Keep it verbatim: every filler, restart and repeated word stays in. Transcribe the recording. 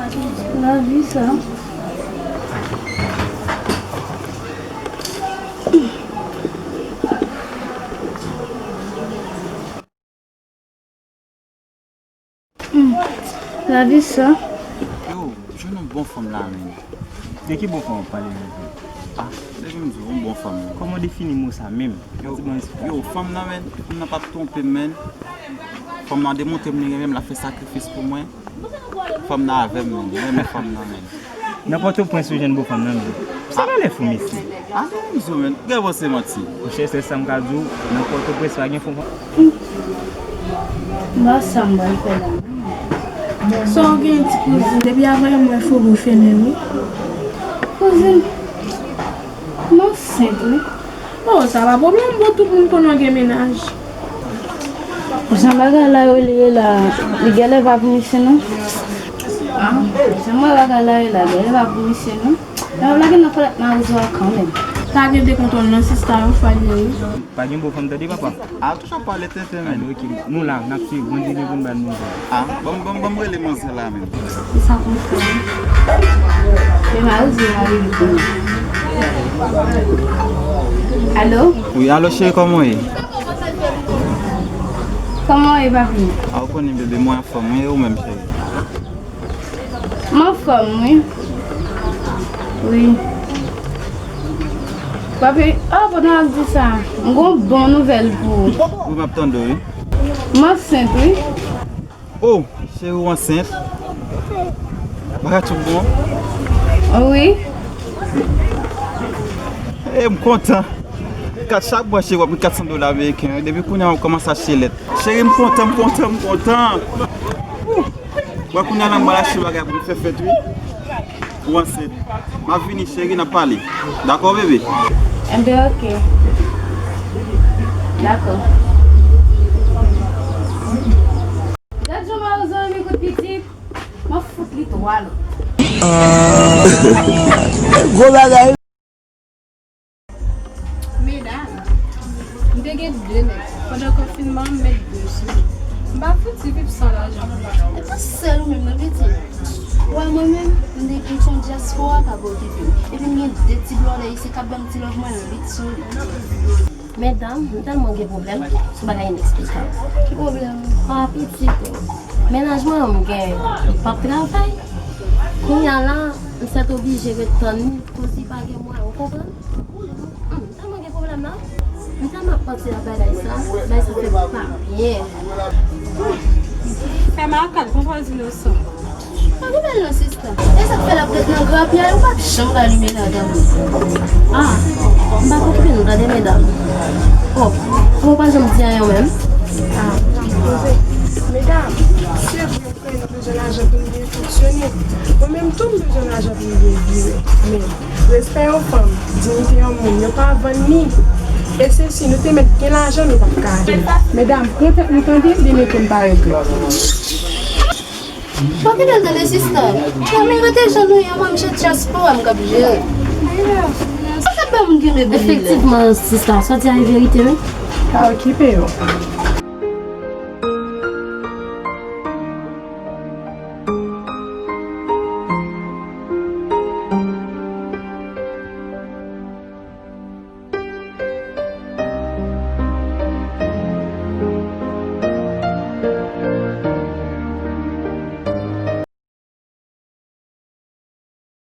Lavi sa. Hmm. Lavi sa. Yo, jwenn yon bon fanm la, men. De ki bon fanm w ap pale, men? Ah, depi m di w, yon bon fanm, men. Kòman w defini mo sa menm? Yo, yo, fanm nan, men, fanm nan p ap twonpe m, men. Fanm nan demontre m li renmen m, l ap fè sakrifis pou mwen. Fanm nan avè m, men. Li renmen fanm nan, men. Nan Pòtoprens ou jwenn bon fanm nan, men. Sa valè fou, mesye. Ah, non, m di w, men. Gen bon, se manti. Monchè, sèl sa m ka di w, nan Pòtoprens pa gen fon fanm. Mwen sa m pral fè la. Sa w gen ti kouzin? Depi avan yè m wè Fobo fennen wi. Kouzin, m ansent wi. Oh, sa pa pwoblèm, bon, tout moun konnen w gen mennaj. Jan bagay la yo li ye la, li genlè pa pou misye non. Ah, jan bagay la ye la, genlè pa pou misye non. Lè w lage nan kolèt nan rezo a kanmenm. Pa gen dekontwòl non sista, yon fwa l ye wi. Pa gen bon fanm tande papa. A toujou ap pale tenten men. Ok, nou la, n ap swiv, Bondye gen pou l ba nou. A, ban m, ban m, ban m rele manzè la menm. Sa konsa. Men mari di mari li konnen. Alo? Wi, alo cheri, kòman w ye? Kòman w ye papi? A, ou konnen bebe, mwen anfòm, wi, e ou menm cheri? M anfòm wi. Wi. Papi, oh, pandan w ap di sa, m gon bon nouvèl pou ou. Wi, m ap tande w, wi. M ansent, wi. Oh, cheri, ou ansent? Bagay tout bon? Wi. E, m kontan. Kat chak mwa, cheri, w ap gen kat san dola ameriken, wi. Depi kounye a, w kòmanse achte lèt. Cheri, m kontan, m kontan, m kontan. Wè kounye a la m pral achte bagay pou m fè fèt wi. Ou ansent. M ap vini cheri, n ap pale. Dakò bebe? Enben ok. Dakò. Gad jan Mawozo renmen kout pitit. M ap fout li twa lòt. Gwo bagay. Medam, m te gen de nèg. Pandan konfinman an, m met de sou li. M pa fouti viv san lajan. E pa sèl ou menm non, piti. Wè mwen menm, m te gen yon dyaspora k ap okipe m. Epi m gen de ti blòdè isi k ap ban m ti love mwen lit sou li. Medam, m tèlman gen pwoblèm, se yon bagay ineksplikab. Ki pwoblèm? A, pitit ou. Mennaj mwen an m gen, li p ap travay. Kounye a la, m sètoblije ret tann li, koz li pa gen mwayen, ou konprann? Hmm, m tèlman gen pwoblèm la. M tèlman ap panse a bagay sa, bagay sa fè m pa byen. Fè makak, bon pòz inosan. Pa gen bèl non, sista. E sa k fè l ap ret nan grapyay, ou p ap janm ka limen la, tande. Ah, m pa konprann nou, tande, medam. Oh, ou pa janm di anyen, ou menm? Ah, m ap poze. Medam, se vre, frè, nou bezwen lajan pou n byen fonksyone. Mwen menm tou, m bezwen lajan pou m byen vive. Men, respè yon fanm, diyite yon moun, yo pa vann li. E se si nou te mèt gen lajan, nou p ap ka achte. Medam, pran tèt nou tande, demen pou n pa regrèt. Bon, ki bèl tande sista. Bon, men rete jan nou ye, mwen, m se dyaspora m k ap jere. Sa fè ba moun ki renmen bouyi la. Efektivman, sista, sa w di a e verite, wi. Pa okipe yo.